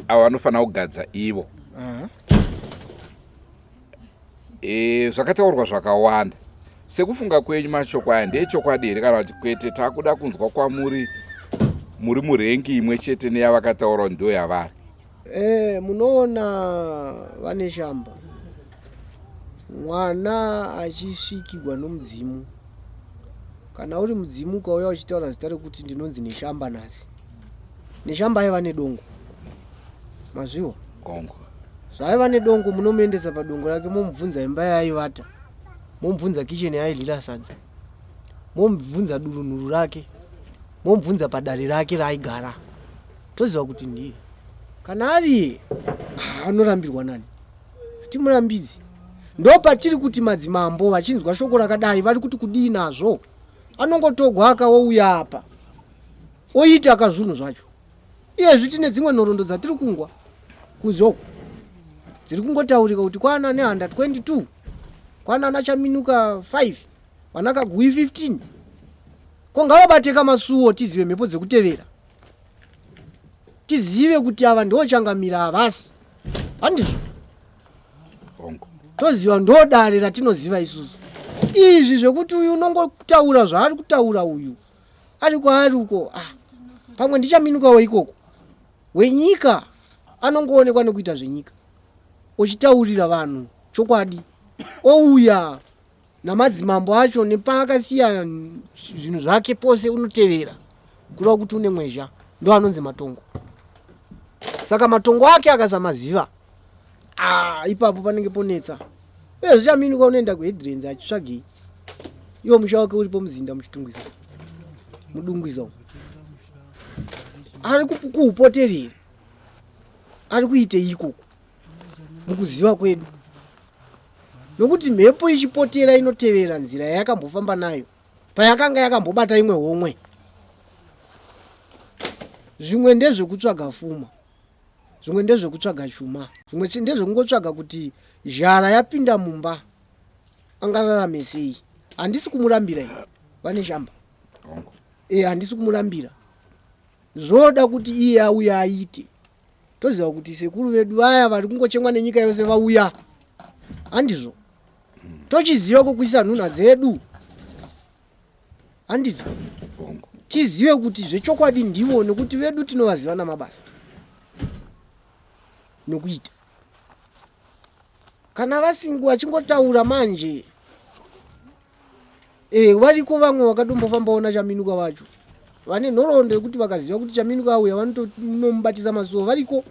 avo vanofanira kugadza ivo. E, zvakataurwa zvakawanda. Sekufunga kwenyu mashoko aya ndeechokwadi here kana kuti kwete? Takuda kunzwa kwamuri muri murengi imwe chete neyavakataura ndo yavari.
E, munoona vaNeshamba, mwana achisvikigwa nomudzimu, kana uri mudzimu ukauya uchitaura zita rekuti ndinonzi Neshamba nhasi, Neshamba aiva nedongo, mazviwa
Gongo.
Zvaaiva nedongo munomuendesa padongo rake momubvunza imba yaaivata, momubvunza kitchen yaaidlira sadza, momubvunza durunhuru rake, momubvunza padare rake raaigara. Toziva kuti ndiye. Kana ariye, ah, anorambirwa nani? Hatimurambidzi. Ndopatiri kuti madzimambo vachinzwa shoko rakadai vari kuti kudii nazvo? Anongotogwa akaouya apa oita kazvunhu zvacho. Iyezvi tine dzimwe nhoroondo dzatiri kungwa kunze uku. Dziri kungotaurika kuti kwana Nehanda 22, kwana ana Chaminuka 5, vana Kaguvi 15. Ko ngavabateka masuo tizive mhepo dzekutevera. Tizive kuti ava ndivo changamira havasi. Handizvo?
Hongu.
Toziva ndo dare ratinoziva isusu. Izvi zvekuti uyu unongotaura zvaari kutaura uyu ari kwaari uko ah, pamwe ndichaminukawo ikoko. Wenyika anongoonekwa nekuita zvenyika ochitaurira vanhu chokwadi ouya namadzimambo acho nepaakasiya zvinhu zvake pose unotevera kureva kuti une mwezha ndo anonzi matongo saka matongo ake akasamaziva ah, ipapo panenge ponetsa uye zvichaminuka unoenda kuheadlands achitsvagei iwo musha wake uripo muzinda muchitungwiza mudungwiza umu ari kuupotereri here ari kuitei ikoko mukuziva kwedu nokuti mhepo ichipotera inotevera nzira yayakambofamba nayo payakanga yakambobata imwe homwe zvimwe ndezvekutsvaga fuma zvimwe ndezvekutsvaga chuma zvimwe ndezvekungotsvaga kuti zhara yapinda mumba angararame sei handisi kumurambira ini vane shamba e handisi kumurambira zvoda kuti iye auye aite toziva kuti sekuru vedu vaya vari kungochemwa nenyika yose vauya handizvo tochiziva kwokuisa nhunha dzedu handiti tizive kuti zvechokwadi ndivo nekuti vedu tinovaziva namabasa nokuita kana vasingu vachingotaura manje e, variko vamwe vakadombofambawo nachaminuka vacho vane nhoroondo yekuti vakaziva kuti chaminuka auya vanotonomubatisa masuo variko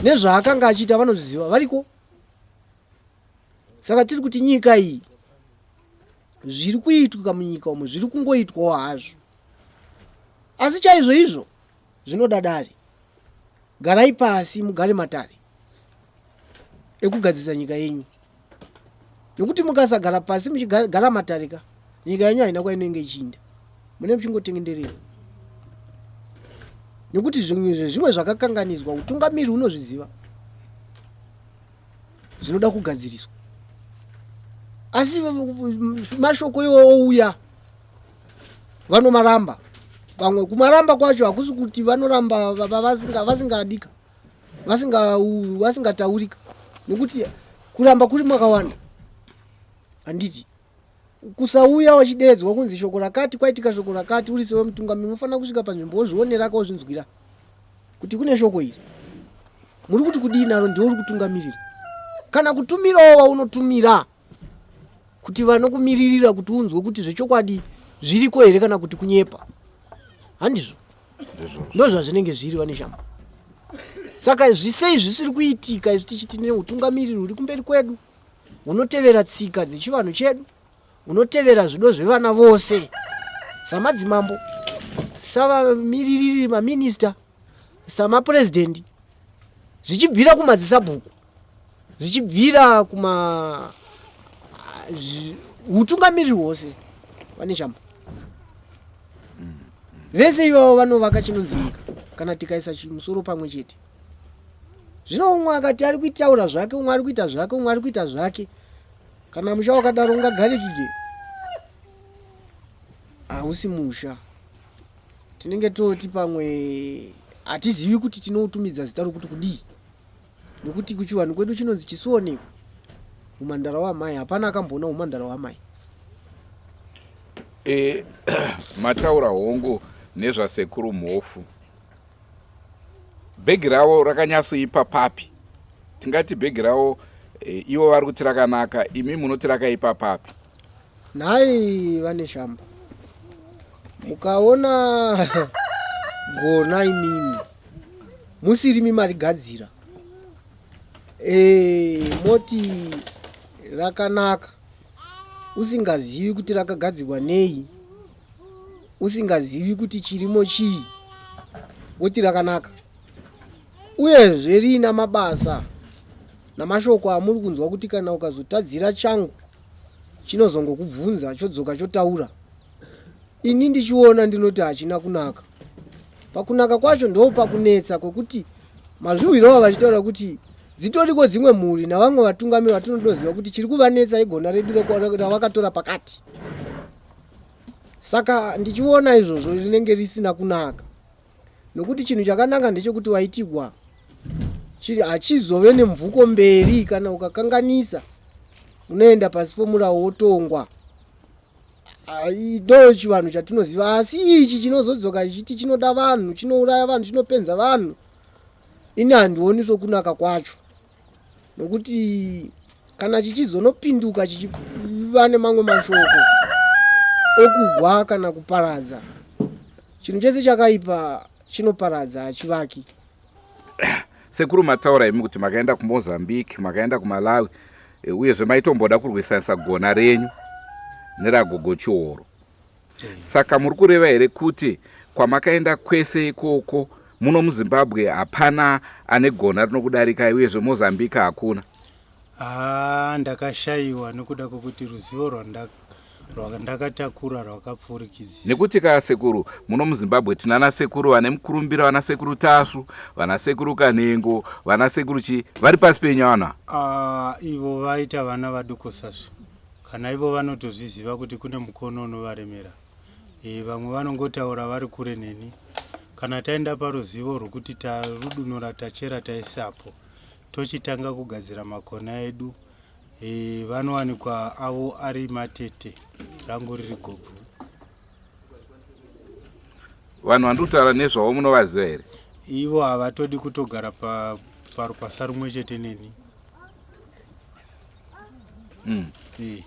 nezvaakanga achiita vanozviziva variko saka tiri kuti nyika iyi zviri kuitwa munyika umu zviri kungoitwawo hazvo asi chaizvo izvo zvinoda dare garai pasi mugare matare ekugadzirisa nyika yenyu nekuti mukasagara pasi muchigara matare ka nyika yenyu haina kwainenge ichiinda mune muchingotengenderera nekuti zvimwe zvezvimwe zvakakanganiswa utungamiri unozviziva zvinoda kugadziriswa asi mashoko iwo ouya vanomaramba vamwe kumaramba kwacho hakusi kuti vanoramba vasingadika vasingataurika nekuti kuramba kuri makawanda handiti kusauya wachideedzwa kunzi shoko rakati kwaitika shoko rakati uri sewe mutungamiri unofanira kusvika panzvimbo wozvioneraka wozvinzwira kuti kune shoko iri muri kuti kudii naro ndiwe uri kutungamirira kana kutumirawo waunotumira kuti vanokumiririra kuti unzwe kuti zvechokwadi zviriko here kana kuti kunyepa handizvo ndozvazvinenge zviri vane shamba saka zvisei zvisiri kuitika isu tichiti tine utungamiriri huri kumberi kwedu hunotevera tsika dzechivanhu chedu hunotevera zvido zvevana vose samadzimambo savamiririri maminista samapurezidendi zvichibvira kumadzisabhuku zvichibvira kuma hutungamiriri hwose vane shamba vese ivavo vanovaka chinonzi nyika kana tikaisa musoro pamwe chete zvino umwe akati ari kuitaura zvake umwe ari kuita zvake umwe ari kuita zvake kana musha wakadaro ungagarikike hausi musha tinenge toti pamwe hatizivi kuti tinoutumidza zita rokuti kudii Nekuti kuchivanhu kwedu chinonzi chisionekwe umhandara wamai hapana akamboona umhandara hwamai.
E, mataura hongu nezvasekuru Mhofu. Bhegi ravo rakanyatsoipa papi? Tingati bhegi ravo e, ivo vari kuti rakanaka, imi munoti rakaipa papi?
Nhai vaNeshamba, mukaona gona imimi musirimi marigadzira e, moti rakanaka usingazivi kuti rakagadzirwa nei usingazivi kuti chirimo chii woti rakanaka uyezve riina mabasa namashoko amuri kunzwa kuti kana ukazotadzira changu chinozongokubvunza chodzoka chotaura Ini ndichiona ndinoti hachina kunaka. Pakunaka kwacho ndopakunetsa kwekuti Mazviwirawo vachitaura kuti dzitoriko dzimwe mhuri navamwe vatungamiri vatinodoziva kuti chiri kuvanetsa igona redu ravakatora pakati. Saka ndichiona izvozvo rinenge risina kunaka nokuti chinhu chakanaka ndechekuti waitigwa hachizove nemvuko mberi kana ukakanganisa unoenda pasi pomurawo wotongwa. Ndo chivanhu chatinoziva asi ichi chinozodzoka chichiti chinoda vanhu chinouraya vanhu chinopenza vanhu ini handioni sokunaka kwacho nokuti kana chichizonopinduka chichiva nemamwe mashoko okugwa kana kuparadza chinhu chese chakaipa chinoparadza hachivaki.
Sekuru mataura imi kuti makaenda kuMozambique, makaenda kuMalawi eh, uyezve maitomboda kurwisanisa gona renyu neragogo Chihoro. Saka muri kureva here kuti kwamakaenda kwese ikoko muno muZimbabwe hapana ane gona rinokudarikai uyezve Mozambique hakuna?
Haa ndakashaiwa nokuda kwekuti ruzivo rwandakatakura rwakapfurikidzisa.
Nekuti ka sekuru muno muZimbabwe tinana sekuru vane mukurumbira vana sekuru Tasvu, vana sekuru Kanengo, vana sekuru chii vari pasi penyu vanhu ava.
Ah, ivo vaita vana vadukusazve kana ivo vanotozviziva kuti kune mukono unovaremera. E, vamwe vanongotaura vari kure neni. Kana taenda paruzivo rwokuti tarudunura tachera taisapo tochitanga kugadzira makona edu e, vanowanikwa avo ari matete rangu riri gobvu.
Vanhu vandiri kutaura nezvavo munovaziva here?
Ivo havatodi kutogara pa, parupasa rumwe chete neni. E,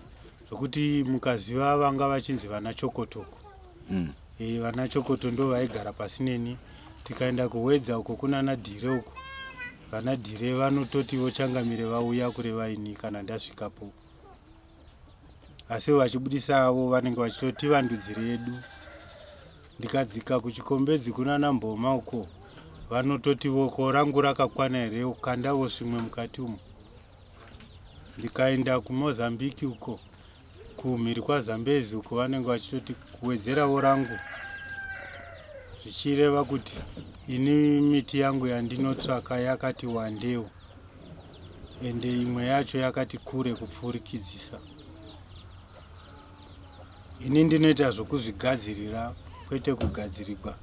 zvekuti mukaziva vanga vachinzi vana chokotoko. E, vana chokoto ndo vaigara pasi neni. Tikaenda kuHwedza uko kunana Dhire uko. Vana Dhire vanototiwo changamire vauya kureva ini kana ndasvikapo. Asi vachibudisa avo vanenge vachitoti vandudzire yedu. Ndikadzika kuChikombedzi kunana Mboma uko vanototiwo ko rangu rakakwana here ukandavo svimwe mukati umo. Ndikaenda kuMozambique uko kumhiri kwaZambezi uko vanenge vachitoti kuwedzeravo rangu zvichireva kuti ini miti yangu yandinotsvaka yakati wandeu ende imwe yacho yakati kure kupfuurikidzisa. Ini ndinoita zvokuzvigadzirira kwete kugadzirigwa.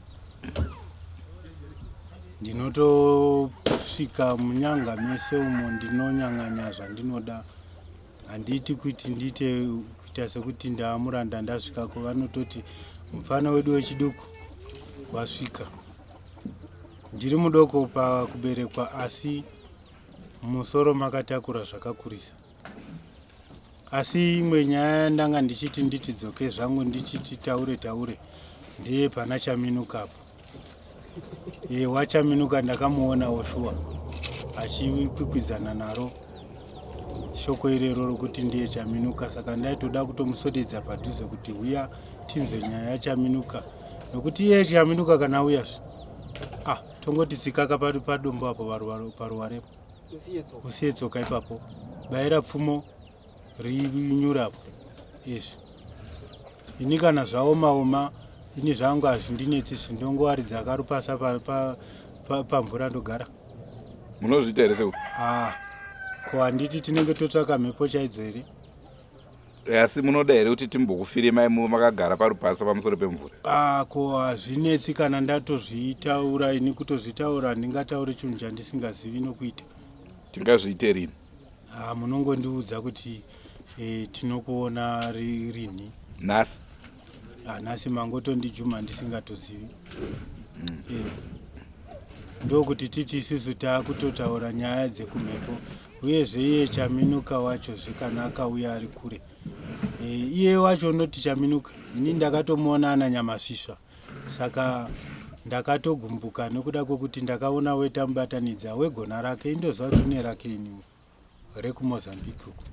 Ndinotosvika munyanga mese umo ndinonyang'anya zvandinoda. Handiiti kuti ndiite kuita sekuti ndaamuranda ndasvikako vanototi mupfana wedu wechiduku wasvika. Ndiri mudoko pakuberekwa asi musoro makatakura zvakakurisa. Asi imwe nyaya yandanga ndichiti nditi dzoke zvangu ndichiti taure taure ndeye pana Chaminuka apo. E, waChaminuka ndakamuonawo shuwa achikwikwidzana naro shoko irero rokuti ndiye Chaminuka saka ndaitoda kutomusodedza padhuze kuti huya tinzwe nyaya yaChaminuka nokuti iye Chaminuka kana auyazve ah tongoti tsikaka padombo apo paruwarepo usiye tsoka ipapo bayira pfumo rinyurapo izvi ini kana zvaomaoma ini zvangu hazvindinetsi izvi ndongowaridza akarupasa pamvura pa, pa, pa ndogara.
Munozviita here sekuru?
Ah, ko handiti tinenge totsvaka mhepo chaidzo here?
Eh, asi munoda here kuti timbokufirimai makagara parupasa pamusoro pemvura?
Ah, ko hazvinetsi kana ndatozvitaura ini kutozvitaura handingatauri chinhu chandisingazivi nokuita.
Tingazviite rini?
Ah, munongondiudza kuti eh, tinokuona rinhi.
Nhasi?
Ah, nhasi mangotondijuma ndisingatozivi. Eh, ndokuti titi isusu taakutotaura nyaya dzekumhepo uyezve iye Chaminuka wacho zvekana akauya ari kure. Eh, iye wacho unoti Chaminuka ini ndakatomuona ana Nyamasvisva saka ndakatogumbuka nekuda kwekuti ndakaona weta mubatanidza wegona rake indoziva kuti une rake iniwo rekuMozambique uko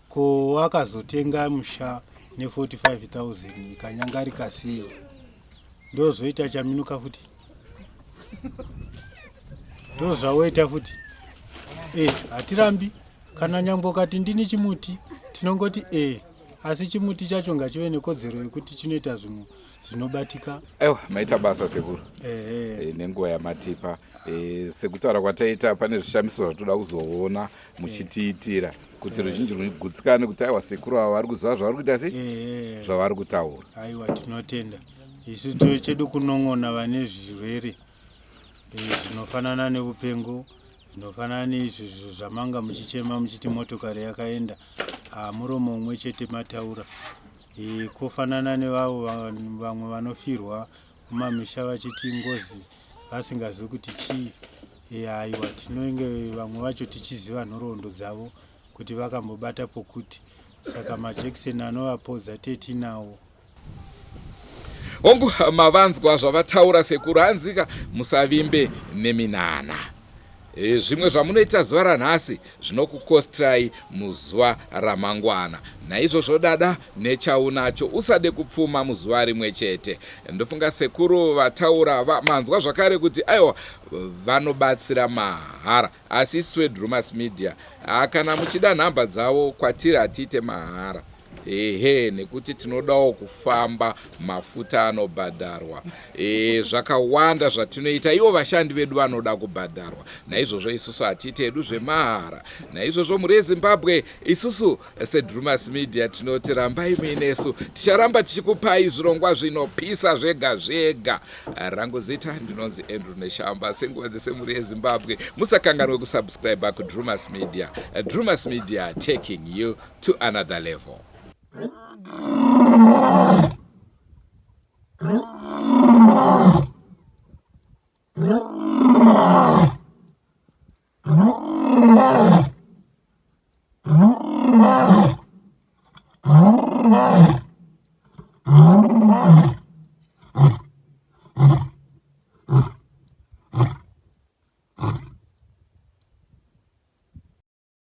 ko akazotenga musha ne 45000 ikanyangarika sei ndozoita Chaminuka futi ndozvawoita futi e hatirambi kana nyangwe ukati ndini chimuti tinongoti e. Asi chimuti chacho ngachive nekodzero yekuti chinoita zvinhu zvinobatika.
Aiwa, maita basa sekuru. Ehe. Nenguva yamatipa. Sekutaura kwataita, pane zvishamiso zvatoda kuzoona muchitiitira kuti ruzhinji rugutsikane kuti aiwa, sekuru ava vari kuziva zvavari kuita sei, zvavari kutaura.
Aiwa, tinotenda. Isu chedu kunon'ona vane zvirwere zvinofanana neupengo, zvinofanana neizvi zvamanga muchichema muchiti motokari yakaenda, muromo umwe chete mataura. Kofanana nevavo vamwe vanofirwa mumamisha vachiti ngozi, vasingazivi kuti chii. Aiwa, tinenge vamwe vacho tichiziva nhoroondo dzavo kuti vakambobata pokuti, saka majekiseni anovapodza tetinawo.
Hongu, mavanzwa zvavataura sekuru. Hanzika musavimbe neminana. Zvimwe zvamunoita zuva ranhasi zvinokukostrai muzuva ramangwana. Naizvozvo dada nechaunacho, usade kupfuma muzuva rimwe chete. Ndofunga sekuru vataura, manzwa zvakare kuti aiwa, vanobatsira mahara. Asi isu veDrumas Media, kana muchida nhamba dzavo kwatiri, hatiite mahara, ehe, nekuti tinodawo kufamba, mafuta anobhadharwa, zvakawanda zvatinoita, ivo vashandi vedu vanoda kubhadharwa. Naizvozvo isusu hatiite hedu zvemahara. Naizvozvo mhuri yeZimbabwe, isusu seDrumas Media tinoti rambai muinesu, ticharamba tichikupai zvirongwa zvinopisa zvega zvega. Rangu zita ndinonzi Andrew Neshamba. Senguva dzese, mhuri yeZimbabwe, musakanganwe kusubscribe kuDrumas Media. Drumas Media, taking you to another level.